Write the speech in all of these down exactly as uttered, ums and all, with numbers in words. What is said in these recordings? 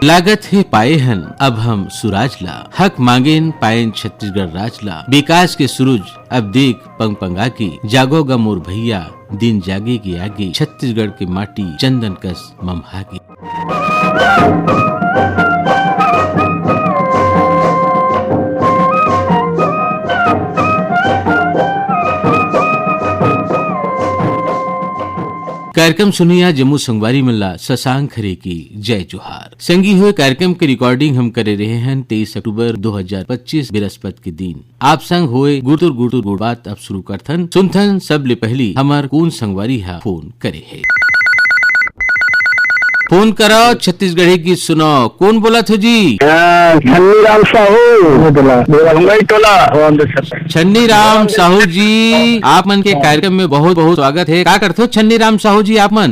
लागत हे पाए हन अब हम सुराज ला, हक मांगेन पाएन छत्तीसगढ़ राज ला। विकास के सुरुज अब देख पंग पंगा के, जागो गा मोर भैया, दिन जागे के आगे, छत्तीसगढ़ के माटी चंदन कस ममहागे। कार्यक्रम सुनइया जम्मो संगवारी मन ला शशांक खरे की जय जोहार। संगी हो, कार्यक्रम के recording हम करे रहे हन तेईस अक्टूबर दो हजार पच्चीस, बृहस्पति के दिन। आप संग होए गुरतुर गुरतुर गोठ बात अब शुरू करथन। सुनथन सबले पहली हमर कोन संगवारी हा फोन करे हे। फोन करो, छत्तीसगढ़ी गीत सुनो। कोन बोलत हो जी? हाँ, छन्नी राम साहू। बोला। बोला, हुंगई टोला। छन्नी राम साहू जी, आप मन के कार्यक्रम में बहुत बहुत स्वागत हे। का करथो छन्नी राम साहू जी आप मन?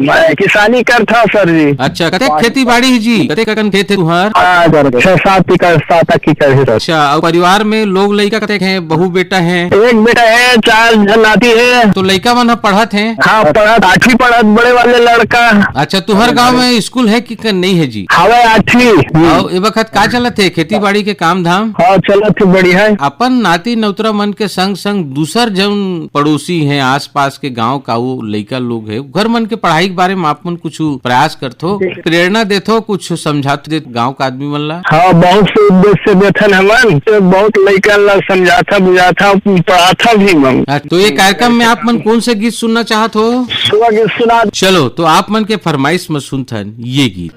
मैं किसानी करथो सर जी। अच्छा, कतेक खेती बाड़ी हे जी? कतेक अकन खेत हे तुहर? हाँ सर, छह सात एकड़, सात आठ एकड़ हे सर। अच्छा, अउ परिवार में लोग लइका कतेक हे, बहू बेटा हे? एक बेटा हे, चार झन नाती हे। तो लइका मन ह पढ़त हे? हाँ, पढ़त, आठवीं पढ़त, बड़े वाले लड़का। अच्छा, तुहर गांव में स्कूल हे कि क-, नहीं हे जी? हवे आठवीं। हम्म। अउ ए बखत का चलत हे, खेती बाड़ी के काम धाम? हाँ, चलत हे, बढ़िया हे। अपन नाती नौतरा मन के संग संग दूसर जउन पड़ोसी हे, आसपास के गांव का वो लइका लोग हे, घर मन के पढ़ाई के बारे में आप मन कुछ प्रयास करथो, जी। प्रेरणा देथो, कुछ समझाथो दे गांव का आदमी मन ला? हाँ, बहुत से उद्देश्य देथन हमन, तो बहुत लइका ला समझाथा, बुझाथा, पढ़ाथा भी मन। हाँ, तो ये कार्यक्रम में आप मन कौन से गीत सुनना चाहत हो? सुबह गीत सुना। चलो, तो आप मन के फरमाइश में सुनथन ये गीत।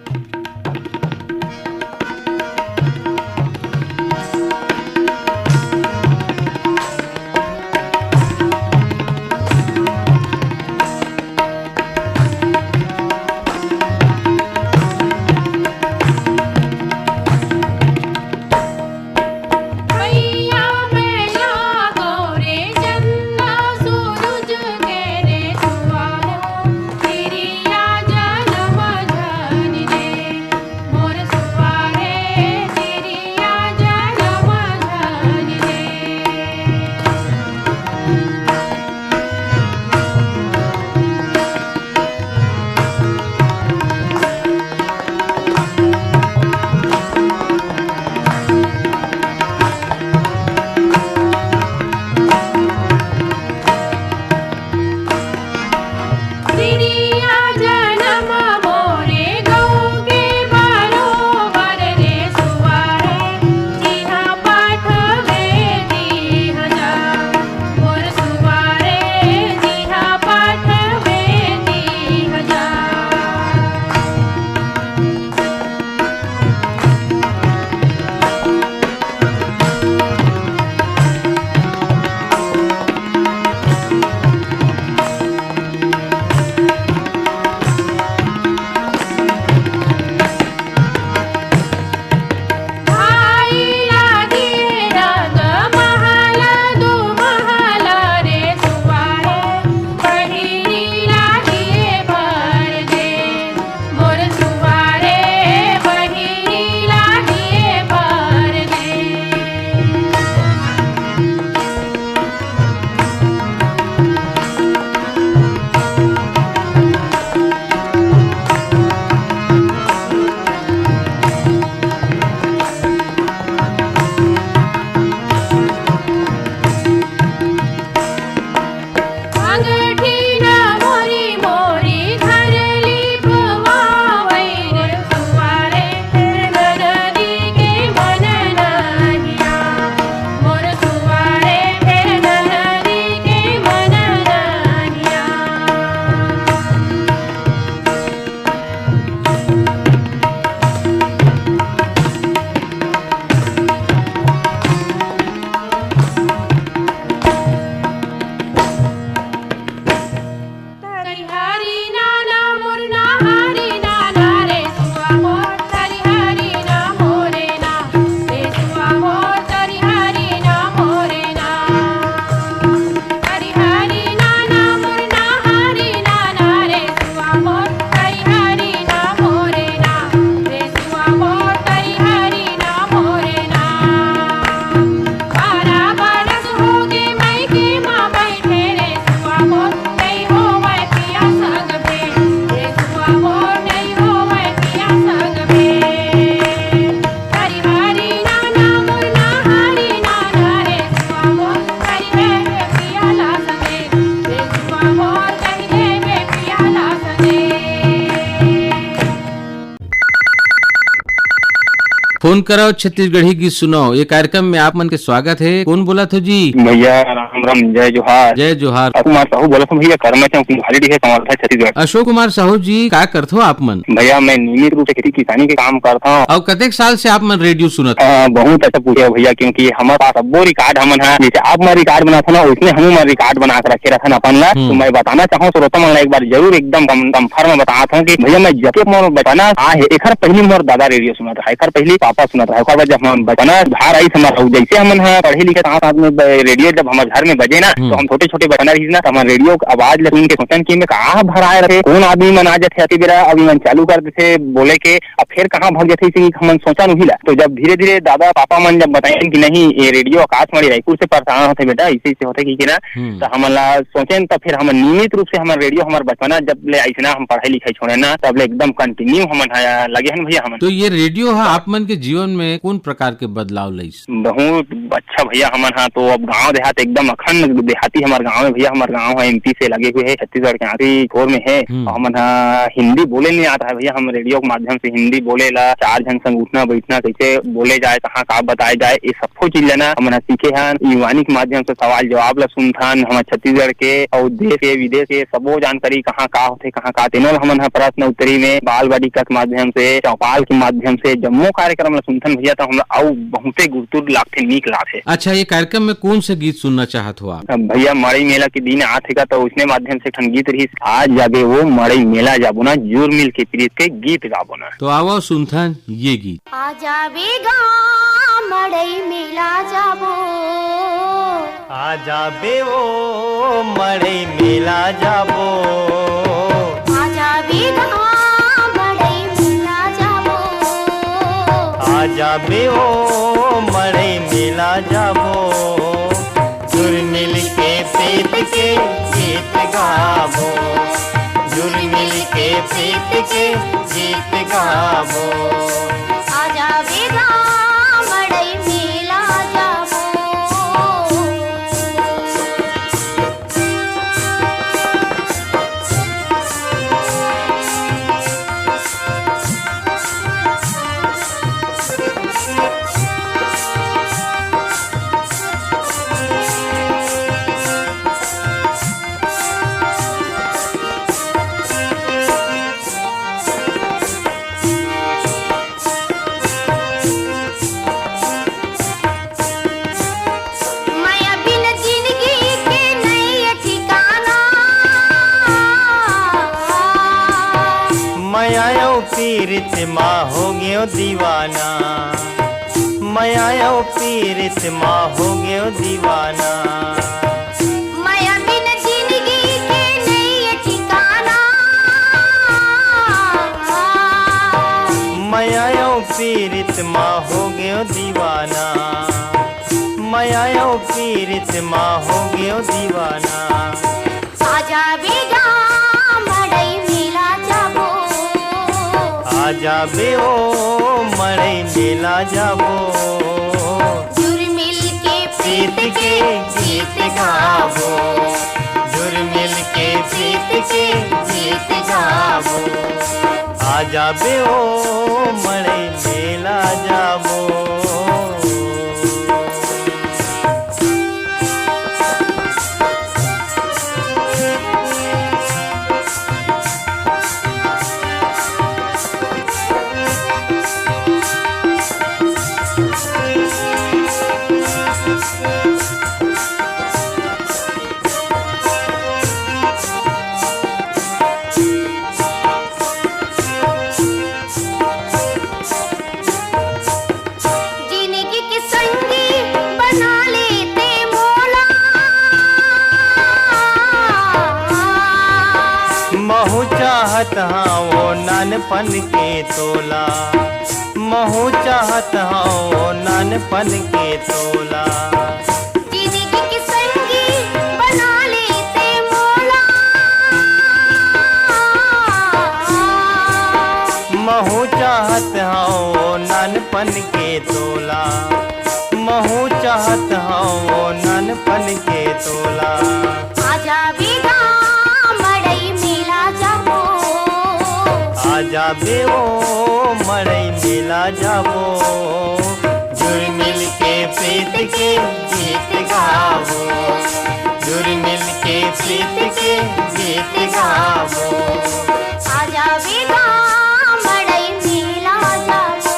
फोन करव छत्तीसगढ़ी गीत सुनव, ये कार्यक्रम में आप मन के स्वागत हे। कौन बोलत हो जी? भैया राम राम, जय जोहार। जय जोहार। अशोक कुमार साहू बोलत हो भैया, करम चौक, कुम्हारी डीह, संवर्धन, छत्तीसगढ़। अशोक कुमार साहू जी, का करथो आप मन? भैया मैं नियमित रूप से खेती किसानी के काम करथो। अउ कतेक साल से आप मन रेडियो सुनत हो? अ, बहुत अच्छा पूछे हो भैया, क्योंकि हमर पास सब्बो रिकॉर्ड हमन ह, जैसे आप मन रिकॉर्ड बनात हो ना, वैसने हमू मन रिकॉर्ड बना के रखे रहथन अपन ला। हम्म। तो मैं बताना चाहूँ श्रोता मन ला एक बार जरूर एकदम कम, कंफर्म बतात हूँ कि भैया मैं जब मोर बचपना आ हे, एखर पहली मोर दादा रेडियो सुनत रहा, एखर पहली पापा सुनत रहा, ओकर बाद जब हम बचपना धार आई हमर, अउ जैसे हमन ह पढ़े लिखे साथ साथ में ब-, रेडियो जब हमर घर में बजे ना, हम्म। तो हम छोटे छोटे बचपना रहिस ना, तो हमर रेडियो के आवाज ला सुन के सोचन कि मैं कहाँ भराए रहे, कौन आदमी मन आ जाथे अति बेरा, अब मन चालू कर देथे बोले के, अब फिर कहाँ भाग जाथे, इसे हमन सोचन उही ला। तो जब धीरे धीरे दादा पापा मन जब बताइन कि नहीं, ये रेडियो आकाशवाणी रायपुर से प्रसारण होथे बेटा, इसे इसे होथे कि, कि ना, हम्म। तो हमन ला सोचेन, तो फिर हमन नियमित रूप से हमर रेडियो, हमर बचपना जब ले आइस ना, हम पढ़ाई लिखाई छोड़े ना, तब ले एकदम कंटिन्यू हमन ह लगे हन भैया हमन। तो ये रेडियो ह आप मन के जीवन में कौन प्रकार के बदलाव लाइस? बहुत अच्छा भैया, हमन ह तो अब गांव देहात एकदम अखंड देहाती हमर गांव हे भैया, हमर गांव ह एमपी से लगे हुए हे, छत्तीसगढ़ के आखिरी छोर में हे। हम्म। हमन ह हिंदी बोले नहीं आता है भैया, हम रेडियो के माध्यम से हिंदी बोले ला, चार झन संग उठना बैठना कैसे बोले जाए, कहाँ का बताए जाए, ये सबको चीज लेना हमन ह सीखे हन। युवानी के माध्यम से सवाल जवाब ला सुनथन, हमर छत्तीसगढ़ के अउ देश के विदेश के सबो जानकारी कहाँ का होथे, कहाँ का, तेनो ला हमन ह प्रश्न उत्तरी में, बाल बालिका के माध्यम से, चौपाल के माध्यम से जम्मो कार्यक्रम ला सुनथन भैया, तो हमला अउ बहुते गुरतुर लागथे, नीक लागथे। अच्छा, ये कार्यक्रम में कौन से गीत सुनना चाहत हो आप? अब भैया मड़ई मेला के दिन आथे का, तो उसने माध्यम से एक ठन गीत रहिस, आ जाबे वो मड़ई मेला जाबो ना, जुर मिल के प्रीत के गीत गाबो ना। तो आवो सुनथन ये गीत। आ जाबे गा मड़ई मेला जाबो। आ जाबे ओ मड़ई मेला जाबो। आ जाबे गा मड़ई मेला जाबो। आ जाबे ओ मड़ई मेला जाबो। जुर मिल के प्रीत के गीत गाबो। जुर मिल के प्रीत के गीत गाबो। आ जाबे गा मड़ई मेला जाबो। मया बिन जिंदगी के नई ठिकाना। मया अउ पीरित मा हो गयो दीवाना। मया अउ पीरित मा हो गयो दीवाना। मया बिन जिंदगी के नई ठिकाना। मया अउ पीरित मा हो गयो दीवाना। मया अउ पीरित मा हो गयो दीवाना। आ जाबे गा मड़ई मेला जाबो। आ जाबे ओ मड़ई मेला जाबो। जुर मिल के प्रीत के गीत गाबो। जुर मिल के प्रीत के गीत गाबो। आ जाबे ओ मड़ई मेला जाबो। जिनगी के संगी बना लेते मोला। महू चाहत हंव ओ नानपन के तोला। महू चाहत हंव ओ नानपन के तोला। जिनगी के संगी बना लेते मोला। महू चाहत हंव ओ नानपन के तोला। महू चाहत हंव ओ नानपन के तोला। आ जाबे गा मड़ई मेला जाबो। आ जाबे ओ मड़ई मेला जाबो, जुर मिल के प्रीत के गीत गाबो, जुर मिल के प्रीत के गीत गाबो। आ जाबे गा मड़ई मेला जाबो।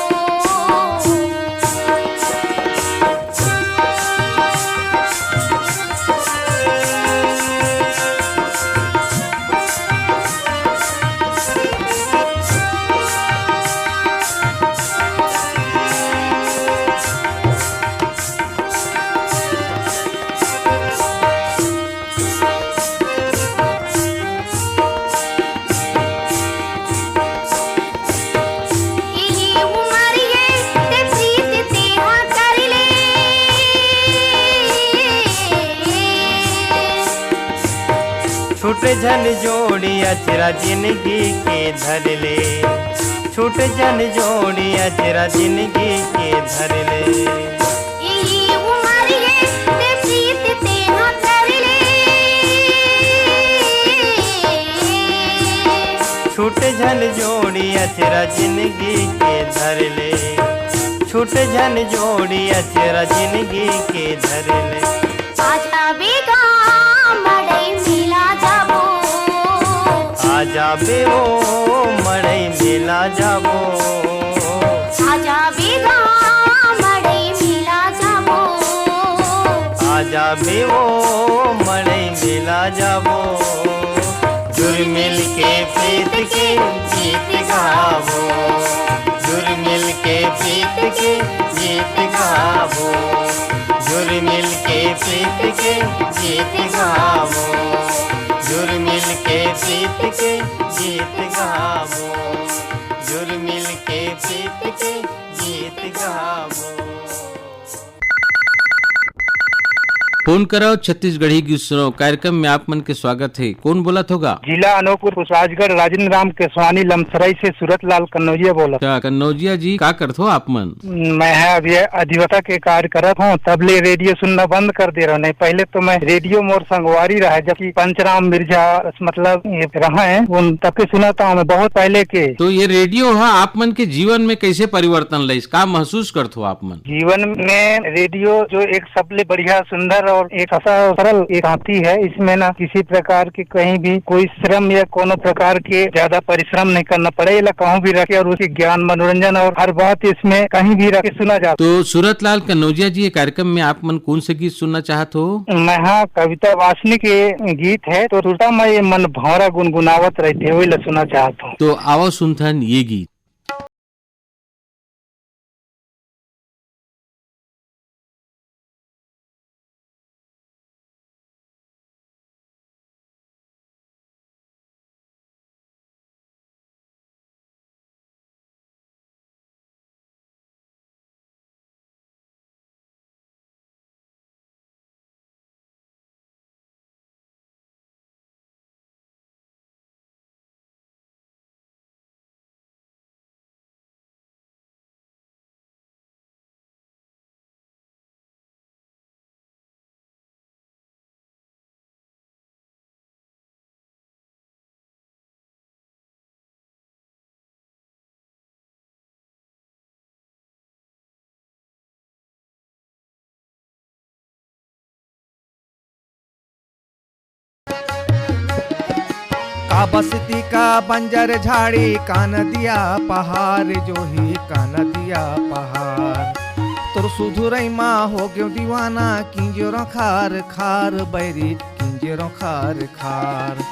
इही उमर ये ते प्रीत तेहा कर ले। छूट झन जोड़ी अचरा जिनगी के धर ले। छूट झन जोड़ी अचरा जिनगी के धर ले। इही उमर ये ते प्रीत तेहा कर ले। छूट झन जोड़ी अचरा जिनगी के धर ले। छूट झन जोड़ी अचरा जिनगी के धर ले। आ जाबे गा मड़ई मेला जाबो। आ जाबे ओ मड़ई मेला जाबो। आ जाबे गा मड़ई मेला जाबो। आ जाबे ओ मड़ई मेला जाबो। जुर मिल के प्रीत के गीत गाबो। जुर मिल के प्रीत के गीत गाबो। जुर मिल के प्रीत के गीत गाबो। जुर मिल के प्रीत के गीत गाबो। जुर मिल के प्रीत के गीत गाबो। फोन करव छत्तीसगढ़ी गीत सुनव कार्यक्रम में आप मन के स्वागत हे। कौन बोलत हो गा? जिला अनूपपुर, पुसराजगढ़, राजेंद्र राम केसवानी लमसराई से सूरत लाल कन्नौजिया बोलत। अच्छा, कन्नौजिया जी, का करथो आप मन? मैं ह अभी अधिवक्ता के कार्य करत हूँ, तब ले रेडियो सुनना बंद कर दे रहा हूँ। नहीं, पहले तो मैं रेडियो मोर संगवारी रहा, जबकि पंचराम मिर्जा, मतलब, ये रहा है, उन तब के सुना था मैं बहुत पहले के। तो ये रेडियो ह आप मन के जीवन में कैसे परिवर्तन लाइस, का महसूस करथो आप मन? जीवन में रेडियो जो एक सबले बढ़िया, सुंदर और एक ऐसा सरल एक साथी है, इसमें ना किसी प्रकार के कहीं भी कोई श्रम या कोनो प्रकार के ज्यादा परिश्रम नहीं करना पड़े, एला कहूँ भी रखे और उसके ज्ञान, मनोरंजन और हर बात इसमें कहीं भी रख के सुना जाता। तो सूरतलाल कन्नौजिया जी, ये कार्यक्रम में आप मन कौन से गीत सुनना चाहत हो? मैं, हाँ, कविता वासनी के गीत है, तो सुरता में ये मन भौरा गुनगुनावत रहते, वही ला सुनना चाहत हूँ। तो आवो सुनथन ये गीत। का बस्ती का बंजर झाड़ी, का नदिया पहाड़, जो ही का नदिया पहाड़। तोर सुधुरई मा हो गेव दीवाना, किंजरो खार खार बैरी, किंजरो खार खार।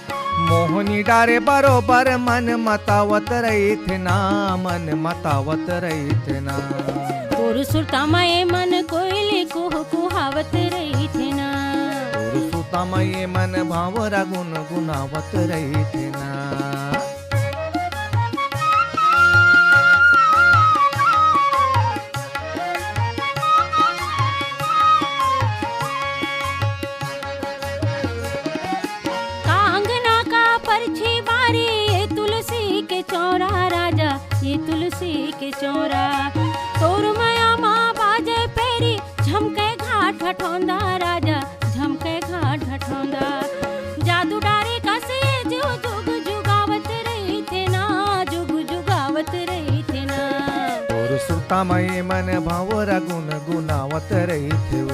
मोहनी डारे बरोबर मन मतावत रहिथे ना, मन मतावत रहिथे ना। तोर सुरता म ए मन कोयली कुहकुहावत रहिथे ना। तोर सुरता म ए मन भांवरा गुनगुनावत रहिथे ना। का अंगना का परछी बारी, ये तुलसी के चौरा राजा, ये तुलसी के चौरा। तोर मया मा बाजे पैरी, झमके घाट हटौंदा राजा, झमके घाट हटौंदा। जादू डारे कस ये जो जुग जुगावत रहिथे ना, जुग तमय मन भंवरा गुनगुनावत रहिथे ओ।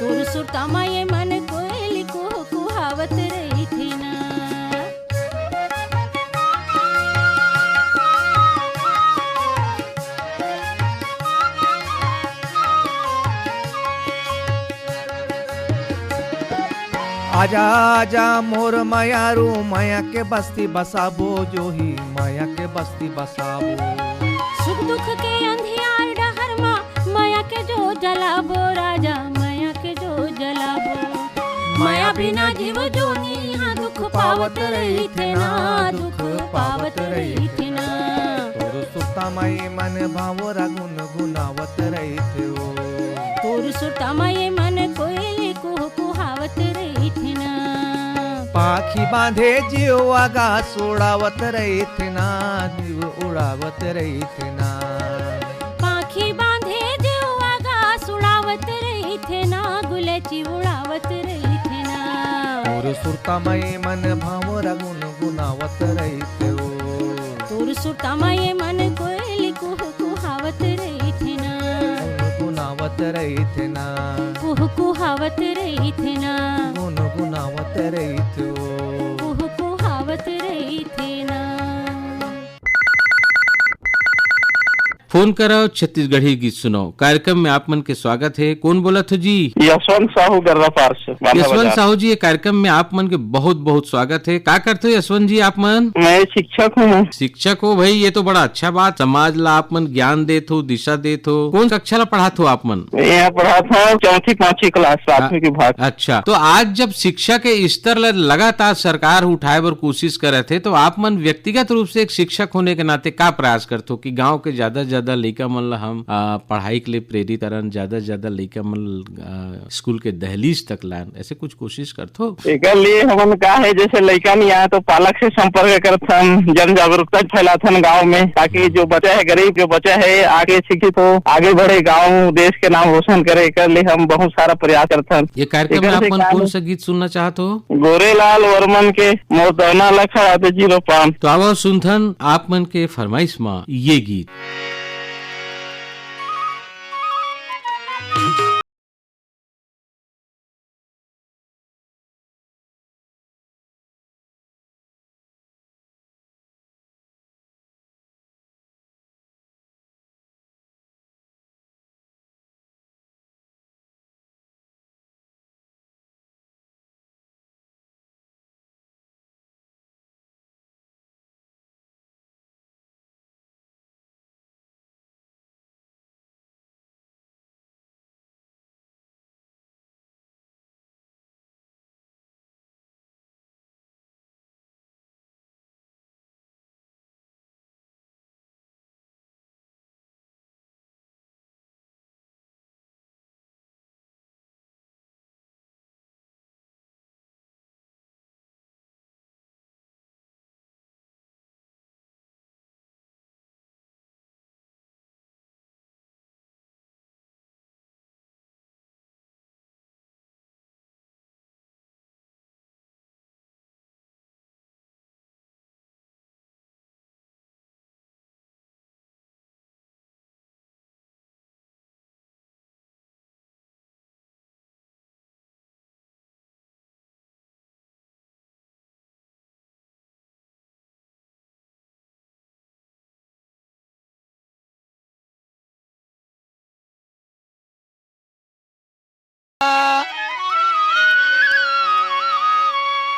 तोर सुरता म ये मन कोयली कुहकुहावत रहिथे ना। आजा, आजा मोर मयारू, मया के बस्ती बसाबो, जोही मया के बस्ती बसाबो। सुख दुख के अंधियार डहर मा, मया के जोत जलाबो राजा, मया के जोत जलाबो। मया बिना जीव जोनी हा दुख पावत रहिथे ना, दुख पावत रहिथे ना। तोर सुरता म ये मन भंवरा गुनगुनावत रहिथे ओ। तोर सुरता म ये मन कोयली कुहकुहावत रहिथे ना। पाखी बांधे जीव आकाश उड़ावत रहिथे ना, जीव उड़ावत रहिथे ना। पाखी बांधे जीव आकाश उड़ावत रहिथे ना, गुलेची उड़ावत रहिथे ना। तोर सुरता म ये मन भंवरा गुनगुनावत रहिथे ओ। तोर सुरता म ये मन कोयली कुहकुहावत रहिथे ना। गुनगुनावत रहिथे ना। कुहकुहावत रहिथे ना। गुनगुनावत रहिथे ओ। कुहकुहावत रहिथे ना। फोन करव, छत्तीसगढ़ी गीत सुनव। कार्यक्रम में आप मन के स्वागत हे। कोन बोलत हो जी? यशवंत साहू गर्रापार से, बांधाबाजार। यशवंत साहू जी, ये कार्यक्रम में आप मन के बहुत बहुत स्वागत हे। का करत हो यशवंत जी आप मन? मैं शिक्षक हूँ। शिक्षक हो भाई, ये तो बड़ा अच्छा बात। समाज ला आप मन ज्ञान देत हो, दिशा देत हो। कोन कक्षा ला पढ़ात हो आप मन? मैं यहाँ पढ़ात हूँ चौथी पांचवी class, प्राथमिक विभाग। अच्छा, तो आज जब शिक्षा के स्तर ला लगातार सरकार उठाए बर कोशिश करत हे, तो आप मन व्यक्तिगत रूप से एक शिक्षक होने के नाते का प्रयास करत हो कि गांव के ज्यादा से ज्यादा लइका मन ला हम, आ, पढ़ाई के लिए प्रेरित करन, ज्यादा से ज्यादा लइका मन, आ, स्कूल के दहलीज तक लान, ऐसे कुछ कोशिश करत हो? एकर लिए हमन का है, जैसे लइका नहीं आए तो पालक से संपर्क करत हन, जन जागरूकता फैलात हन गांव में, ताकि जो बच्चा है गरीब, जो बच्चा है आगे शिक्षित हो, आगे बढ़े, गांव देश के नाम रोशन करे, एकर लिए हम बहुत सारा प्रयास करत हन। ये कार्यक्रम में एकर आप से मन का कौन है? सा गीत सुनना चाहत हो? गोरेलाल वर्मन के मोर दौना लखा आते जीरो पान। तो आवा सुनथन आप मन के फरमाइश मा ये गीत।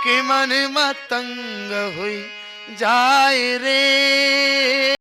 के मन मतंग हुई जाए रे।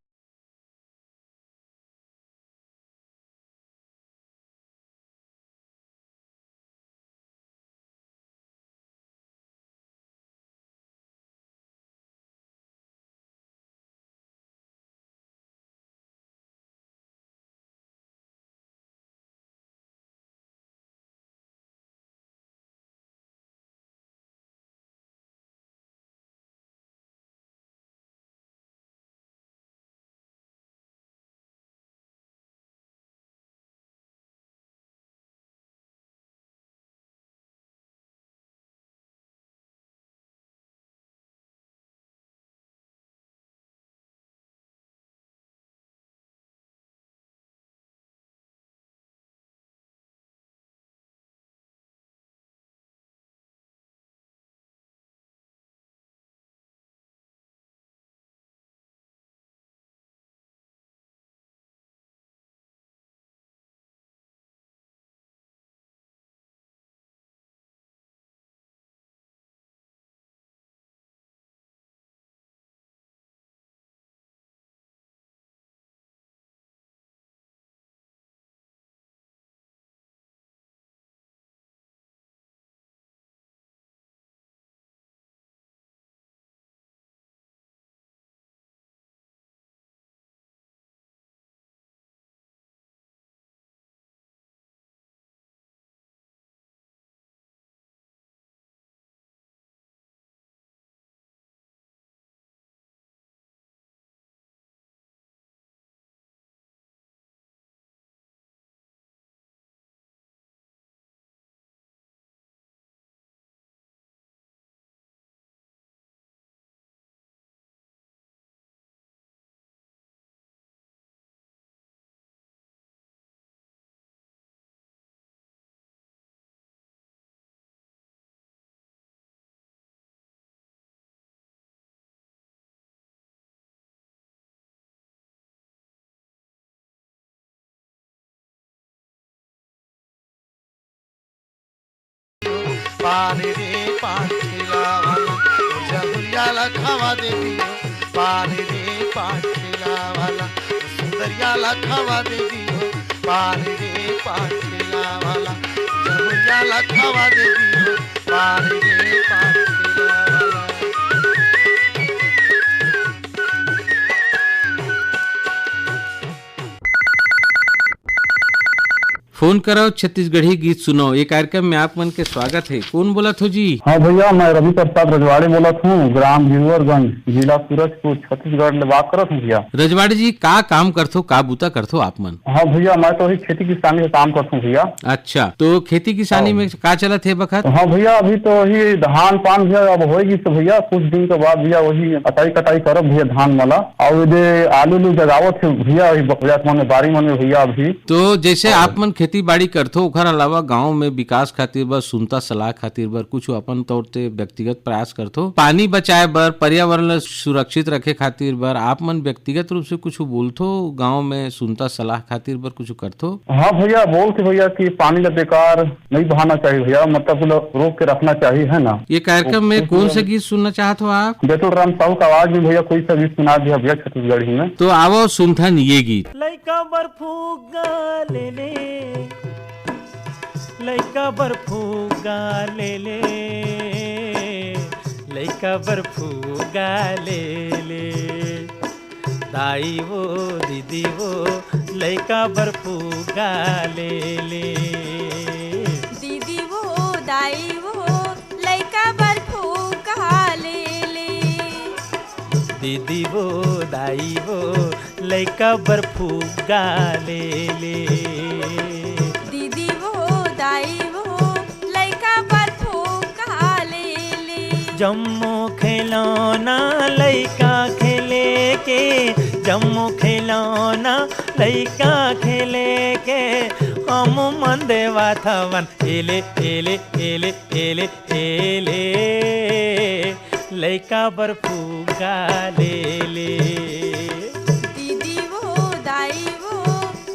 पानी रे पान खिलावला, जहुरिया ला खावा दे दियो। पानी रे पान खिलावला, सुंदरिया ला खावा दे दियो। पानी रे पान खिलावला, जहुरिया ला खावा दे दियो। पानी रे पान खिलावला। फोन करव, छत्तीसगढ़ी गीत सुनव। ये कार्यक्रम में आप मन के स्वागत हे। कौन बोलत हो जी? हाँ भैया, मैं रवि प्रसाद रजवाड़े बोलत हूँ, ग्राम गिरवरगंज, जिला सूरजपुर, छत्तीसगढ़ ले बात करत हूँ भैया। रजवाड़े जी, का काम करथो, का बूता करथो आप मन? हाँ भैया, मैं तो वही खेती किसानी का काम करता हूँ भैया। अच्छा, तो खेती किसानी हाँ। में का चलत हे बखत? हाँ भैया, अभी तो वही धान पान भैया अब होएगी तो भैया कुछ दिन के बाद भैया वही कटाई कटाई करब भैया धान वाला। और ये आलू उलू जगावत है भैया, वही बकरिया मन में, बारी मन में भैया अभी। तो जैसे हाँ। आप मन खेती बाड़ी करथो, ओखर अलावा गांव में विकास खातिर बर, सुनता सलाह खातिर बर कुछ अपन तौर ते व्यक्तिगत प्रयास करथो, पानी बचाए बर, पर्यावरण ल सुरक्षित रखे खातिर बर आप मन व्यक्तिगत रूप से कुछ बोलथो, गांव में सुनता सलाह खातिर बर कुछ करथो? हाँ भैया, बोलथे भैया कि पानी ला बेकार नहीं बहाना चाहिए भैया, मतलब पूरा रोक के रखना चाहिए, है ना? ये कार्यक्रम में तो कौन सा गीत सुनना चाहत हो आप? जयतुल राम साहू का आवाज में भैया कोई सा गीत सुना दिया भैया छत्तीसगढ़ी में। तो आवो सुनथन ये गीत। लइका बर फुग्गा ले ले, लइका बर फुग्गा ले ले, लइका बर फुग्गा ले ले। दाई वो, दीदी वो, लइका बर फुग्गा ले ले। दीदी वो, दाई वो, लइका बर फुग्गा ले ले। दीदी वो, दाई वो, लइका बर फुग्गा ले ले। दीदी वो, दाई वो, लइका बर फुग्गा ले ले। जम्मो खिलौना लइका खेले के, जम्मो खिलौना लइका खेले के, हम मन देवत हवन, एले, एले, एले, एले, एले। लइका बर फुग्गा ले ले। दीदी वो, दाई वो,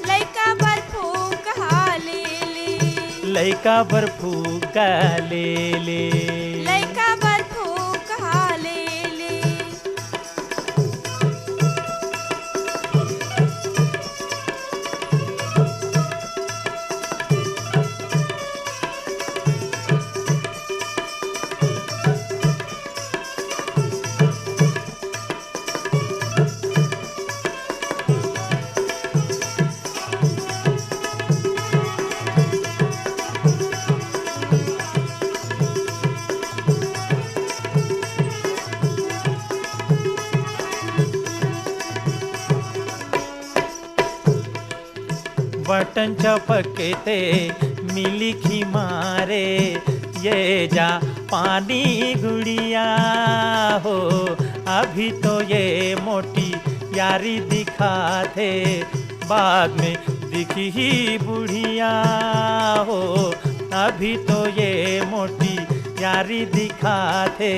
लइका बर फुग्गा ले ले। लइका बर फुग्गा ले ले। लइका बर फुग्गा ले ले। बटन चपकते मिली खी मारे, ये जा पानी गुड़िया हो। अभी तो ये मोटी यारी दिखाथे, बाद में दिखही बुढ़िया हो। अभी तो ये मोटी यारी दिखाथे,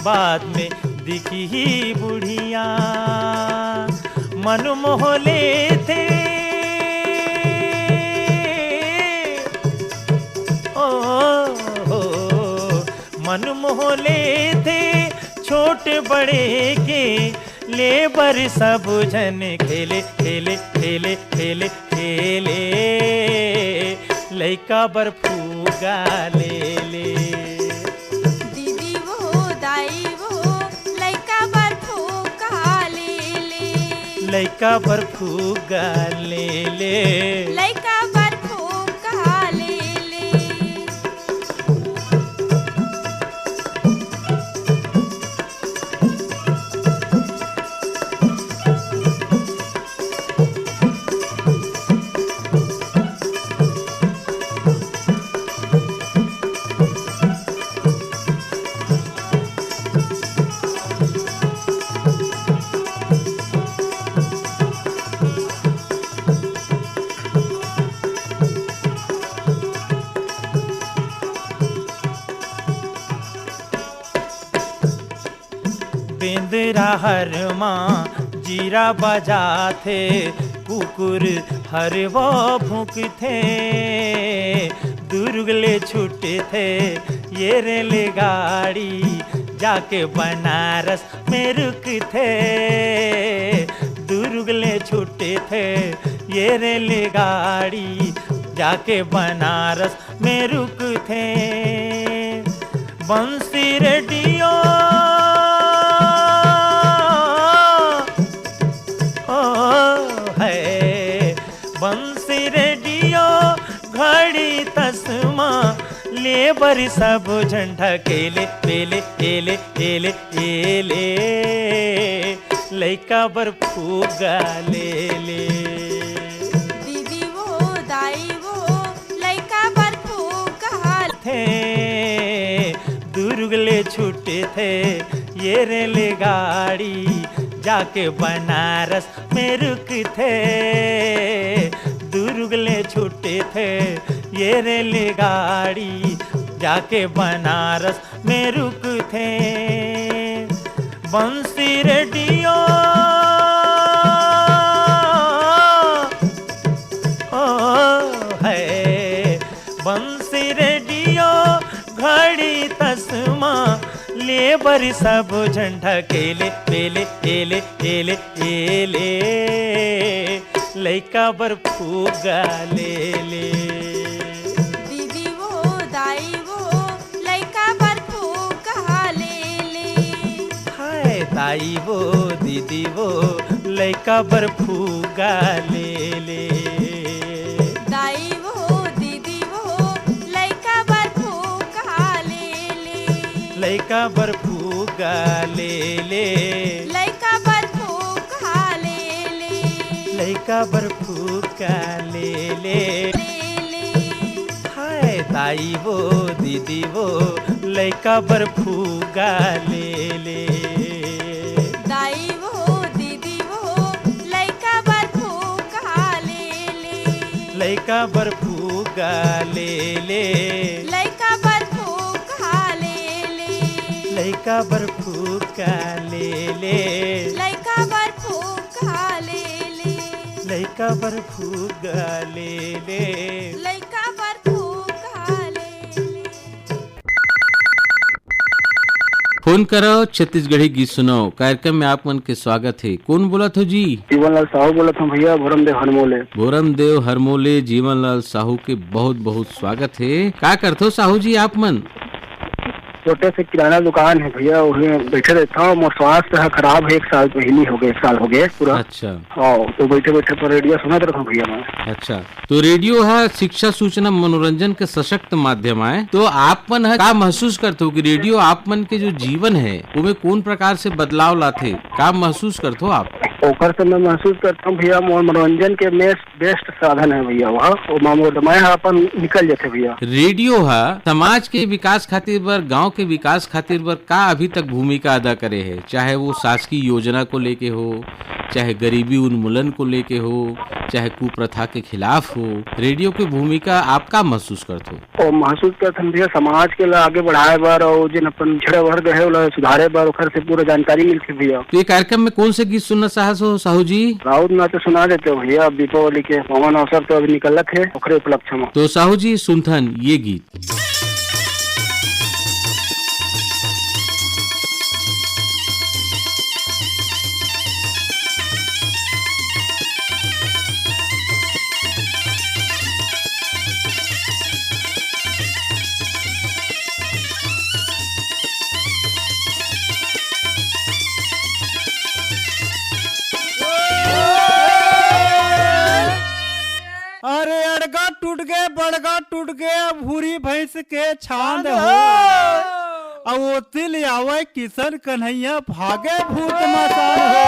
बाद में दिखही बुढ़िया। मन मोह लेथे ओ हो, मन मोह लेथे छोट बड़े के, ले बर सब झन खेले, खेले, खेले, खेले, खेले। लइका बर फुग्गा ले ले। दीदी वो, दाई वो, लइका बर फुग्गा ले ले। लइका बर फुग्गा ले ले। लइका बर फुग्गा ले ले। बेंदरा हर मा जीरा बजाथे, कुकुर हर वो भूंकथे। दुर्ग ले छूटथे ये रेलगाड़ी, जाके बनारस में रुकथे। दुर्ग ले छूटथे ये रेलगाड़ी, जाके बनारस में रुकथे। बंसी रेडियो, ओ है, बंसी रेडियो, घड़ी तसमा, ले बर सब झन ढकेले, एले, एले, एले, एले। लइका बर फुग्गा ले ले। दीदी वो, दाई वो, लइका बर फुग्गा थे। दुर्ग ले छूटथे ये रेलगाड़ी, जाके बनारस में रुकथे। दुर्ग ले छूटथे ये रेलगाड़ी, जाके बनारस में रुकथे। बंसी रेडियो, ओ है, बंसी रेडियो, घड़ी तसमा, ले बर सब झन ढकेले, एले, एले, एले, एले। लइका बर फुग्गा ले ले। दीदी वो, दाई वो, लइका बर फुग्गा ले ले। हाय दाई वो, दीदी वो, लइका बर फुग्गा ले ले। दाई वो, दीदी वो, लइका बर फुग्गा ले ले। लइका बर फुग्गा ले ले। लइका बर फुग्गा ले ले। लइका बर फुग्गा ले ले। ले ले। हाय दाई वो, दीदी वो, लइका बर फुग्गा ले ले। दाई वो, दीदी वो, लइका बर फुग्गा ले ले। लइका बर फुग्गा ले ले। लइका बर फुग्गा ले ले। लइका बर फुग्गा ले ले। लइका बर फुग्गा ले ले। लइका बर फुग्गा ले ले। लइका बर फुग्गा ले ले। फोन करो, छत्तीसगढ़ी गीत सुनाओ कार्यक्रम में आप मन के स्वागत हे। कोन बोलत हो जी? जीवनलाल साहू बोलत हूँ भैया, भोरमदेव हरमोले। भोरमदेव हरमोले, जीवनलाल साहू के बहुत बहुत स्वागत हे। का करथो साहू जी आप मन? छोटे से किराना दुकान हे भैया, उहें बइठे रहिथंव। मोर स्वास्थ्य ह खराब हे, एक साल पहिली होगे, एक साल होगे पूरा। अच्छा। हाँ, तो बइठे बइठे पर रेडियो सुनत रहिथंव भैया मैं। अच्छा, तो रेडियो ह शिक्षा, सूचना, मनोरंजन के सशक्त माध्यम आय, तो आप मन ह का महसूस करथो कि रेडियो आप मन के जो जीवन हे, ओमे कोन प्रकार से बदलाव लाथे? का महसूस करथो आप? ओकर से मैं महसूस करथंव भैया, मोर मनोरंजन के बेस्ट, बेस्ट साधन हे भैया, वह ओमा मोर समय ह अपन निकल जाथे भैया। रेडियो ह समाज के विकास खातिर बर, गांव के विकास खातिर बर का अभी तक भूमिका अदा करे हे? चाहे वो शासकीय योजना को लेके हो, चाहे गरीबी उन्मूलन को लेके हो, चाहे कुप्रथा के खिलाफ हो, रेडियो के भूमिका आप का महसूस करथो? अउ महसूस करथन भैया, समाज के ला आगे बढ़ाए बर अउ जेन अपन पिछड़ा वर्ग हे, ओला सुधारे बर, ओखर से पूरा जानकारी मिलथे भैया। तो ये कार्यक्रम में कोन से गीत सुनना चाहत हो, साहू जी? राउत ना तो सुना देते हो भैया, अब दीपावली के पावन अवसर तो अभी निकलत हे, ओखरे उपलक्ष्य में। तो साहू जी, सुनथन ये गीत। अरे अड़गा टूट गे, बड़गा टूट गे, भूरी भैंस के छांद हो। अउ ओती ले आवय किशन कन्हैया, भागे भूत मसान हो।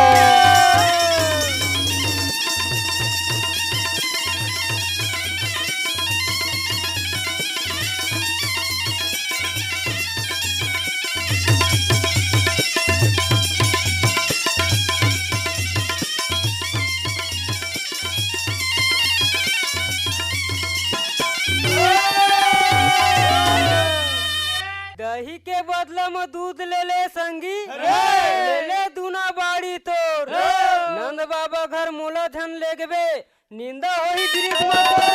दही के बदला म दूध ले ले संगी, अरे! ले ले दूना बाड़ी तोर। अरे! नंद बाबा घर मोला झन लेगबे, निंदा होही बिरिख म तोर।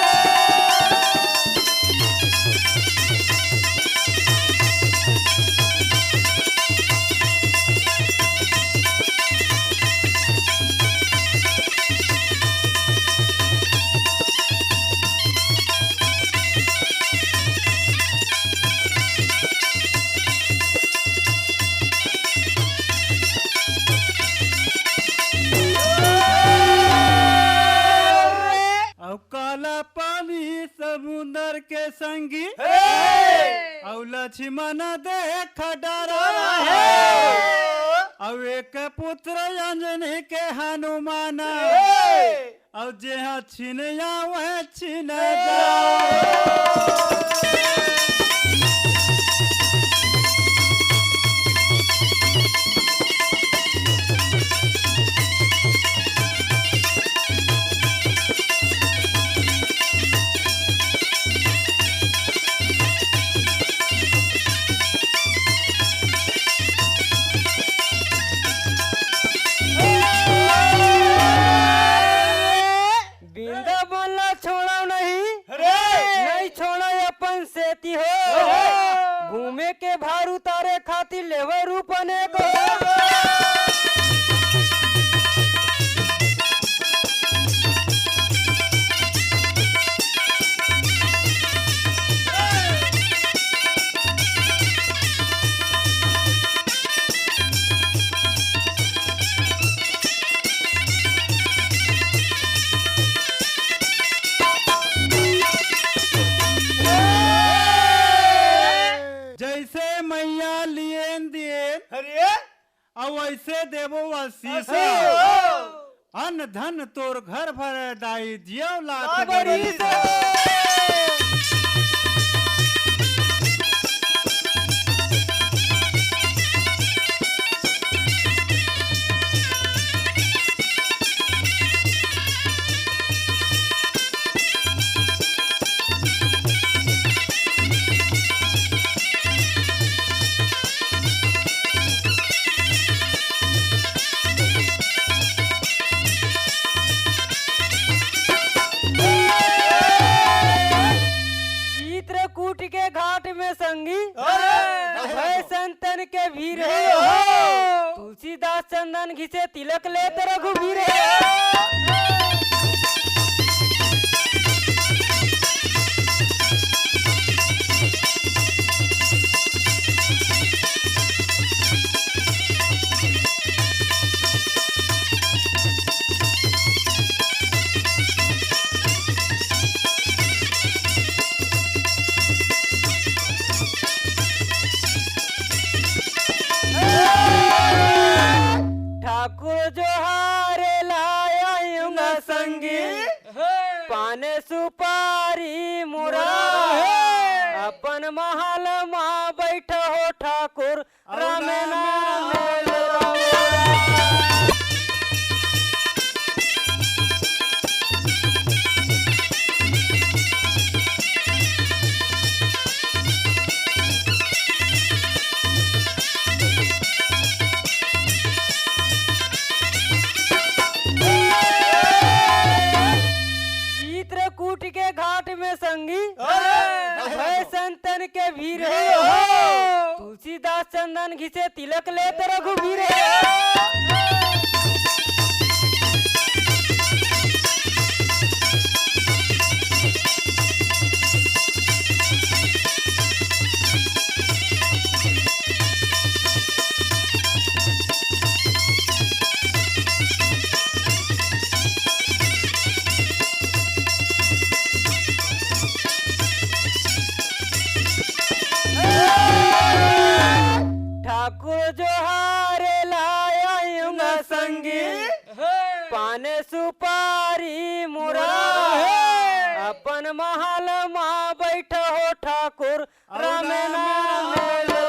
समुंदर के संगी, हे! अउ लक्ष्मण देख डरा हे! अउ एक पुत्र अंजनी के हनुमान, हे! अउ जेहा छिन आवय छिन जाय। बिंदा मन ला छोड़व नहीं, अरे! नहीं छोड़व अपन सेती हो। अरे! घूमे के भार उतारे खातिर लेवय रूप अनेक हो। जइसे मइया लियेन दियेन, अरे! अउ अइसे देबो आशीष। आशीष। अन्न धन तोर घर भरय दाई, जियव लाख लाख बरिस। बरिस। चित्रकूट के घाट में संगी, अरे! भय संतन के भीड़ हे। भीड़ हो। तुलसीदास चंदन घिसे तिलक लेत रघुबीर हे। ठाकुर जोहारे लाया हूँ संगी, पाने सुपारी मुरा। मुरा। अपन महल मा बैठा हो ठाकुर, राम नाम नाम लेला। चित्रकूट के घाट में संगी, अरे! भय संतन के भीड़ हे। भीड़ हो। तुलसीदास चंदन घिसे तिलक लेत रघुबीर हे। ठाकुर जोहारे लाया हूँ संगी, पाने सुपारी मुरा। मुरा। अपन महल मा बैठा हो ठाकुर, राम नाम लेला।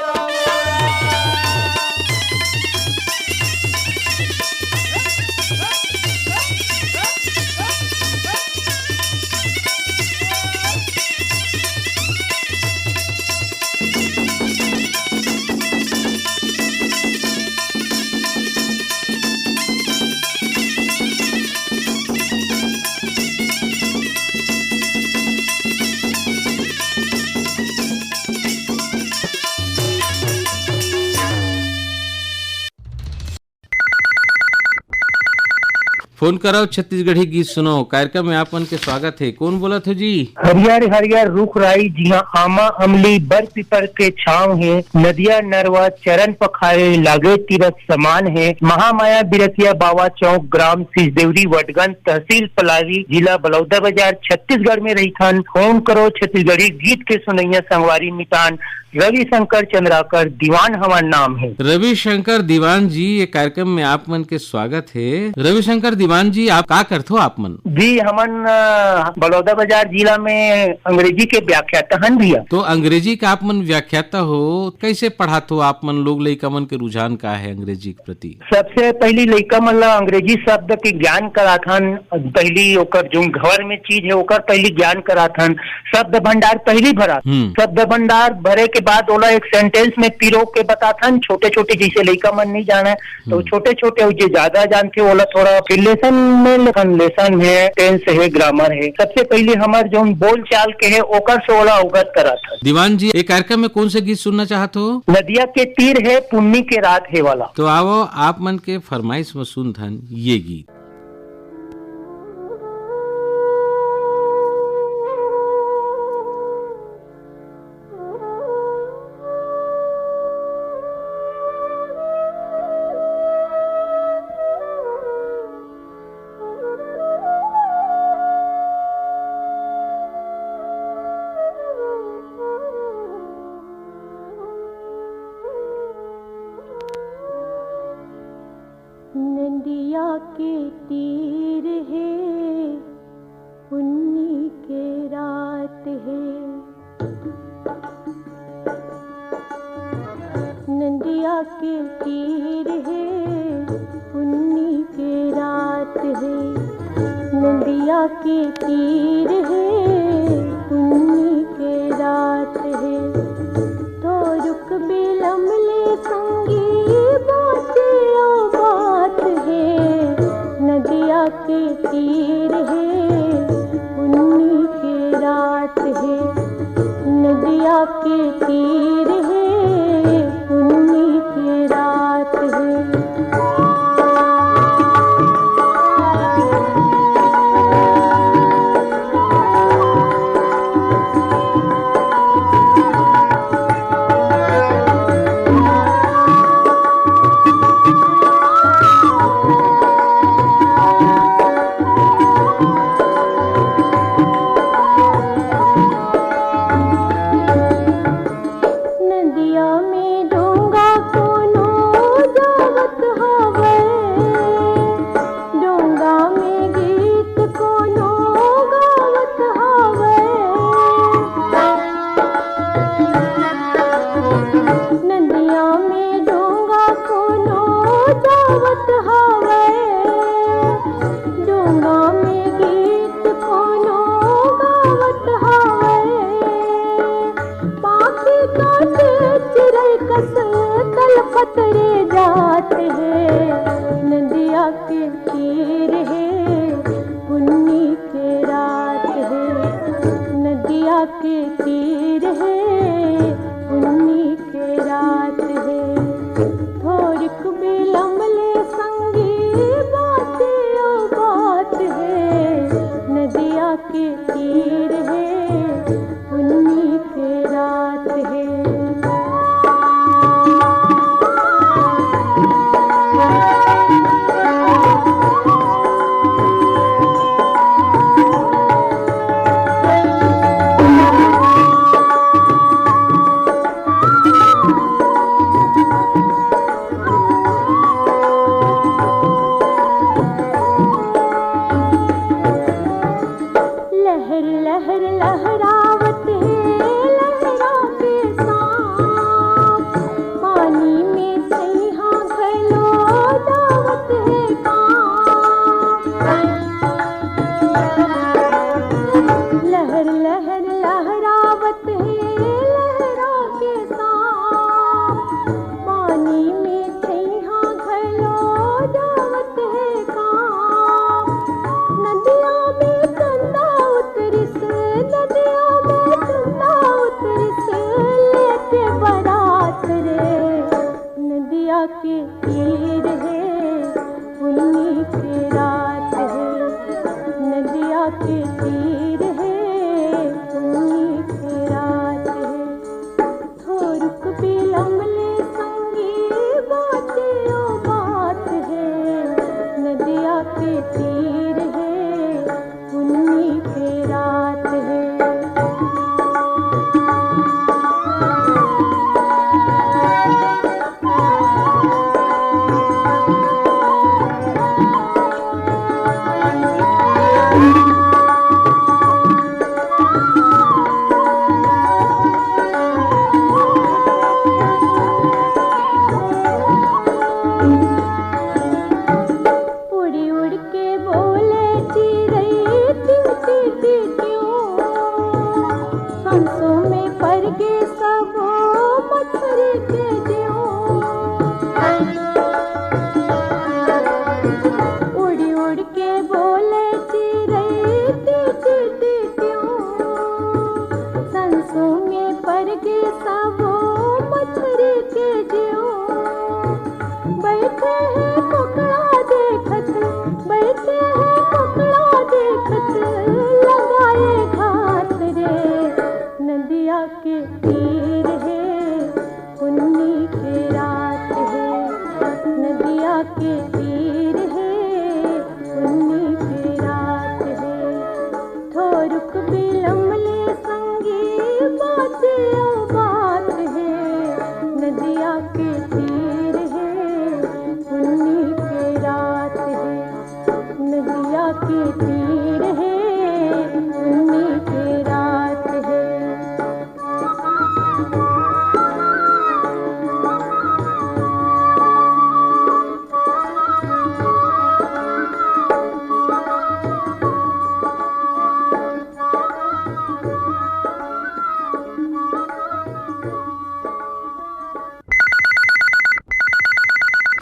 फोन कराओ, छत्तीसगढ़ी गीत सुनाओ कार्यक्रम में आप मन के स्वागत हे। कौन बोलत हो जी? हरियर हरियर रुख राई, जिहाँ आमा अमली बर पीपर के छांव हे, नदिया नरवा चरण पखारे लागे तीरथ समान हे। महामाया बिरतिया बावा चौक, ग्राम सिसदेवरी वडगंज, तहसील पलारी, जिला बलौदाबाजार, छत्तीसगढ़ में रहिथन। फोन करो छत्तीसगढ़ी गीत के सुनैया संगवारी मितान, रविशंकर चंद्राकर दीवान हमार नाम हे। रविशंकर दीवान जी, ये कार्यक्रम में आप मन के स्वागत हे। रविशंकर दीवान जी, आप का करथो आप मन? जी, हमन, अ, बलौदाबाजार जिला में अंग्रेजी के व्याख्याता हन भैया। तो अंग्रेजी का आप मन व्याख्याता हो, कैसे पढ़ात हो आप मन? लोग लइका मन के रुझान का है अंग्रेजी के प्रति? सबसे पहली लइका मन ला अंग्रेजी शब्द के ज्ञान कराथन। पहली ओकर जो घर में चीज है, ओकर पहली ज्ञान कराथन। शब्द भंडार पहली भराथन। हम्म। शब्द भंडार भरे के बाद ओला एक सेंटेंस में पिरो के बताथन। छोटे छोटे, जैसे लइका मन नहीं जाने, तो हम्म। छोटे छोटे, जे ज्यादा जानथे, ओला थोड़ा फिर लेसन में लेसन, लेसन है, टेंस है, ग्रामर है। सबसे पहले हमर जो बोल चाल के है, ओकर से ओला अवगत कराथन। दीवान जी, ये कार्यक्रम में कौन से गीत सुनना चाहत हो? नदिया के तीर है, पुन्नी के रात है वाला। तो आवो, आप मन के फरमाइश में सुनथन ये गीत। नदिया के तीर हे, पुन्नी के रात हे। नदिया के तीर हे, पुन्नी के रात हे। नदिया के तीर हे, पुन्नी के रात हे। थोरुक बिलम ले संगी, बात ओ बात हे। नदिया के तीर हे, पुन्नी के रात हे। नदिया के तीर हे, पुन्नी के रात हे। नदिया में डोंगा कोनो जावत हवय, डोंगा में गीत कोनो गावत हवय। नदिया में डोंगा कोनो जावत हवय, डोंगा में गीत कोनो गावत हवय। पाखी काटे चिरई कस तलपत रे जात हे। नदिया के तीर हे, पुन्नी के रात हे। नदिया के तीर हे, पुन्नी के रात हे। थोरिक बिलम ले संगी, बात ओ बात हे। नदिया के तीर हे, पुन्नी के रात हे। लहर लहर लहरावत हे लहरा के सांप, पानी में छइहां घलो जावत हे कांप। लहर लहर लहरावत हे लहरा के सांप, पानी में छइहां घलो जावत हे कांप। नदिया में चंदा उतरिस, नदिया के तीर हे, पुन्नी के रात हे। उड़ी उड़ के बोले चिरई टिव टिव टिव टिव। सांसों में पर गे सबो मछरी के जीव। उड़ी उड़ के बोले चिरई टिव टिव टिव टिव। सांसों में पर गे सबो मछरी के जीव। बैठे हैं कोकड़ा देखत, बैठे हैं कोकड़ा देखत, लगाए घात रे। नदिया के तीर हे पुन्नी के रात हे, नदिया के तीर हे पुन्नी के रात हे। थोरुक बिलमले संगी बात अउ बात हे, नदिया के तीर हे पुन्नी के रात हे, नदिया के तीर हे पुन्नी के रात हे।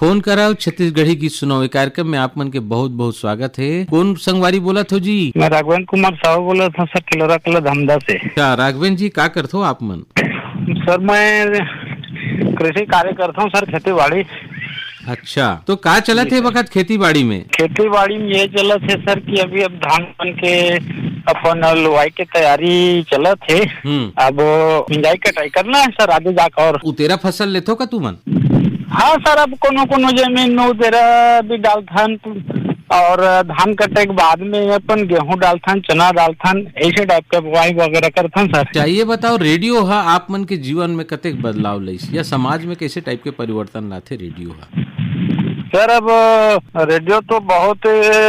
फोन कराओ छत्तीसगढ़ी गीत सुनाओ, ये कार्यक्रम में आप मन के बहुत बहुत स्वागत हे। कौन संगवारी बोलत हो जी? मैं राघवेंद्र कुमार साहू बोलत हूँ सर, किलोरा कला धमदा से। अच्छा राघवेंद्र जी, का करत हो आप मन? सर, मैं कृषि कार्य करता हूँ सर, खेती बाड़ी। अच्छा, तो का चलत जी हे सर। वक्त खेती बाड़ी में? खेती बाड़ी में ये चलत हे सर कि अभी अब धान बन के अपन लुवाई के तैयारी चलत हे। हम्म। अब मिंजाई कटाई करना हे सर आगे जाकर। और उतेरा फसल लेथो का तुमन? हाँ सर, अब कोनो कोनो जमीन में उतेरा भी डालथन और धान कटे के बाद में अपन गेहूं डालथन, चना डालथन, ऐसे टाइप के बुआई वगैरह करथन सर। अच्छा, ये बताओ, रेडियो हा आप मन के जीवन में कतेक बदलाव लाइस या समाज में कैसे टाइप के परिवर्तन लाथे रेडियो हा? सर, अब रेडियो तो बहुत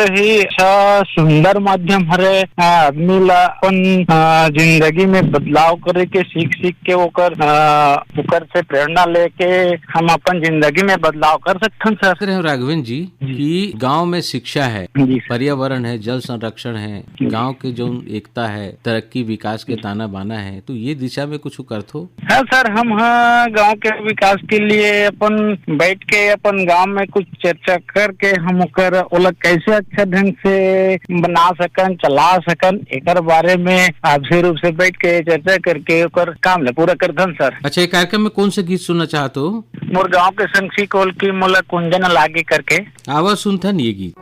ही अच्छा सुंदर माध्यम हरे। आ, आदमी ला अपन, आ, जिंदगी में बदलाव करे के सीख सीख के ओकर, आ, ओकर से प्रेरणा लेके हम अपन जिंदगी में बदलाव कर सकथन सर। बात रहे राघवेंद्र जी जी। कि गांव में शिक्षा है, जी सर। पर्यावरण है, जल संरक्षण है, जी। गांव के जो एकता है, तरक्की विकास के ताना बाना है, तो ये दिशा में कुछ करथो? हाँ सर, हम हाँ गांव के विकास के लिए अपन बैठ के अपन गांव में कुछ चर्चा करके हम ओकर ओला कैसे अच्छा ढंग से बना सकन, चला सकन, एकर बारे में आपसी रूप से बैठ के चर्चा करके ओकर काम ला पूरा करथन सर। अच्छा, ये कार्यक्रम में कौन सा गीत सुनना चाहत हो? मोर गांव के संग सीकोल की मोला कुंजन लागे करके। आवा सुनथन ये गीत।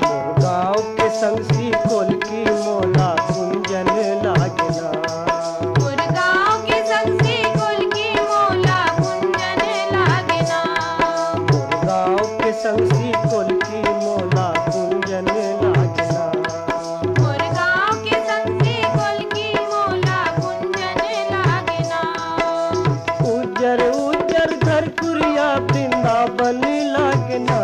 मोर गाँव के संग सिकोल की मोला कुंजन लागे ना। मोर गाँव के संग सिकोल की मोला कुंजन लागे ना। मोर गाँव के संग सिकोल की मोला कुंजन लागे ना। मोर गाँव के संग सिकोल की मोला कुंजन लागे ना। उज्जर उज्जर धरकुरिया वृंदावन लागे ना।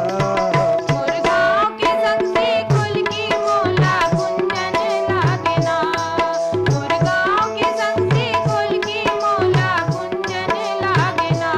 मोर गाँव के संग सिकोल की मोला कुंजन लागे ना। मोर गाँव के संग सिकोल की मोला कुंजन लागे ना।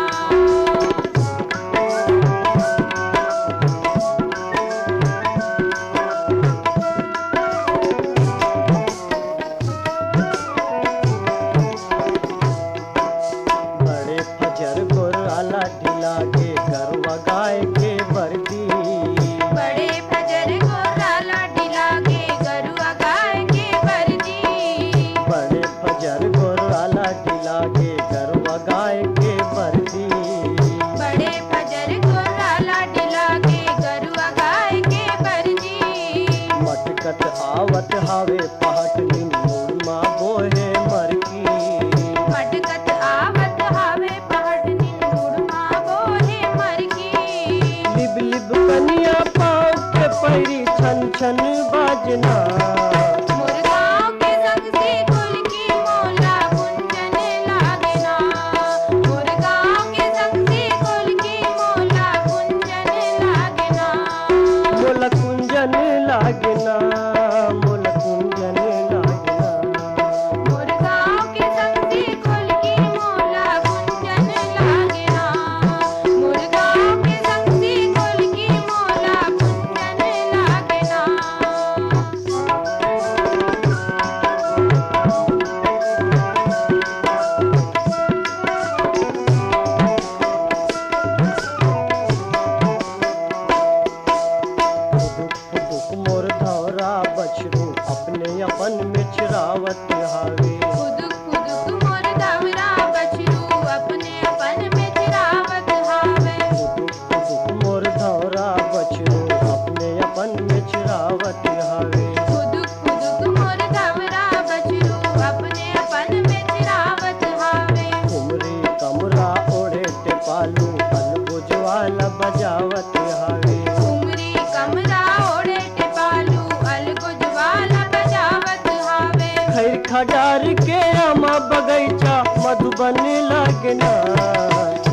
बन लागना।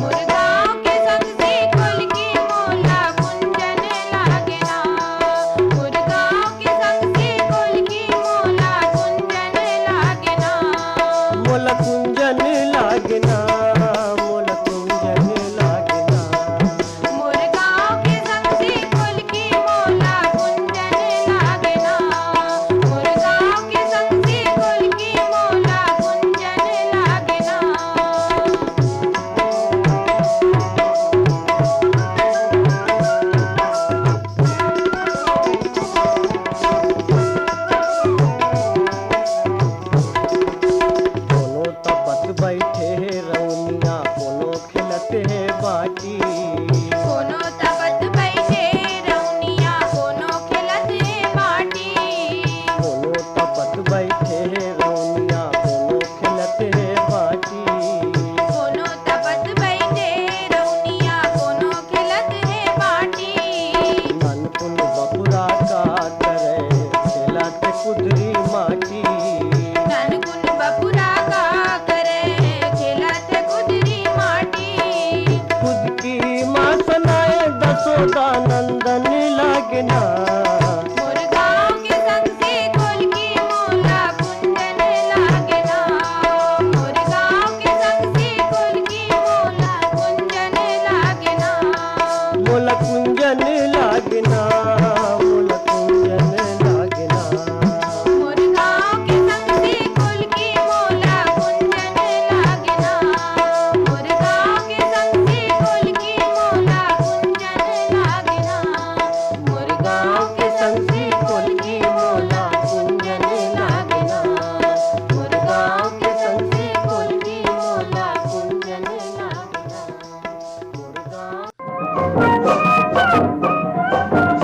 मोर गाँव के संग से खोल के मोला कुंजन लागना। मोर गाँव के संग से खोल के मोला कुंजन लागना। मोला कुंजन लागना, मोला कुंजन लागना। मोर गाँव के संग से खोल के मोला कुंजन लागना। मोर गाँव के संग से खोल के मोला कुंजन लागना। कोनो तपत बइठे हे रउनिया, कोनो खेलत हे बाटी। कोनो तपत बइठे रउनिया, कोनो खेलत हे बाटी। कोनो तपत बइठे हे रउनिया, कोनो खेलत हे बाटी। कोनो तपत बइठे रउनिया, कोनो खेलत हे बाटी। ननकुन बपुरा का करे, खेलत कुदरी माटी। ननकुन बपुरा का करे, खेलत कुदरी माटी। खुद की माँ सनाए दसोदा नंदन लागना। मोर गाँव के संग से खोल के मोला कुंजन लागना। मोर गाँव के संग से खोल के मोला कुंजन लागना। मोला कुंजन लागना।